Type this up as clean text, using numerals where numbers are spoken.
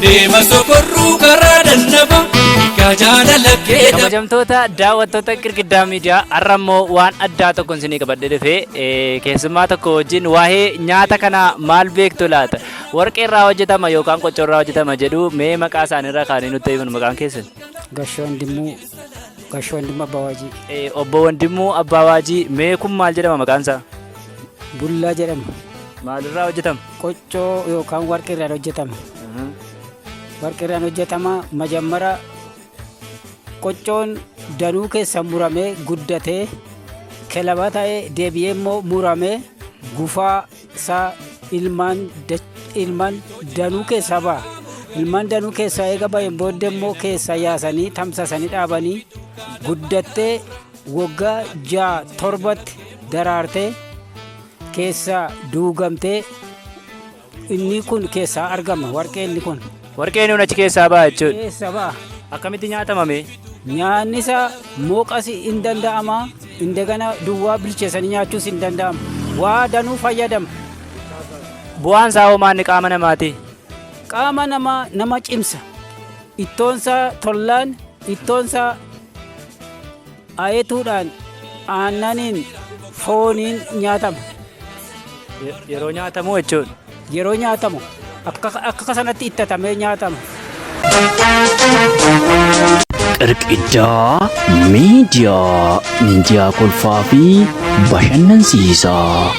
Deema sokorruu karaa dannaba hiikaa jaalala kee. Kabajamtoota daawwattoota Qirqiddaa Miidiyaa, har'a immoo waan addaa tokko isinii qabadhee dhufee keessummaa tokko wajjin waa'ee nyaata kanaa maal beektu laata? Warqee irraa hojjetama yookaan qoccoo irraa hojjetama jedhu. Mee maqaa isaaniirraa kaanii nutti himan, maqaan keessan? Gashoo Wandimmuu, Gashoo Wandimmuu Abbaa Waajii. Obbo Wandimmuu Abbaa Waajii, mee kun maal jedhama maqaan isaa? Bullaa jedhama. Maalirraa hojjetama? Qoccoo yookaan warqee irraan hojjetama. Warqee irraan hojjetama. Majammara qoccoon danuu keessa muramee guddatee kelaba ta'ee, deebi'ee immoo muramee gufaa isaa ilmaan danuu keessaa ba'a. Ilmaan danuu keessaa eega ba'een booddee immoo keessa yaasanii tamsasanii dhaabanii guddattee waggaa 6 7tti daraartee keessaa duugamtee inni kun keessaa argama, warqee inni kun. Warqeen nuun achi keessaa ba'a jechuudha. Keessa ba'a. Akkamitti nyaatamame? Nyaanni isaa mooqas hin danda'ama, indegana duwwaa bilcheessanii nyaachuus hin danda'ama. Waa danuu fayyadama. Bu'aan isaa hoo maanni qaama namaati? Qaama namaa nama cimsa. Ittoonsaa tollaan, ittoonsaa ayetuudhaan, aannaniin, fooniin nyaatama. Yeroo nyaatamu jechuudha. Yeroo nyaatamu akka sanatti ittatamee nyaatama. Qirqiddaa Miidiyaa, miidiyaa kolfaa fi bashannansiisaa.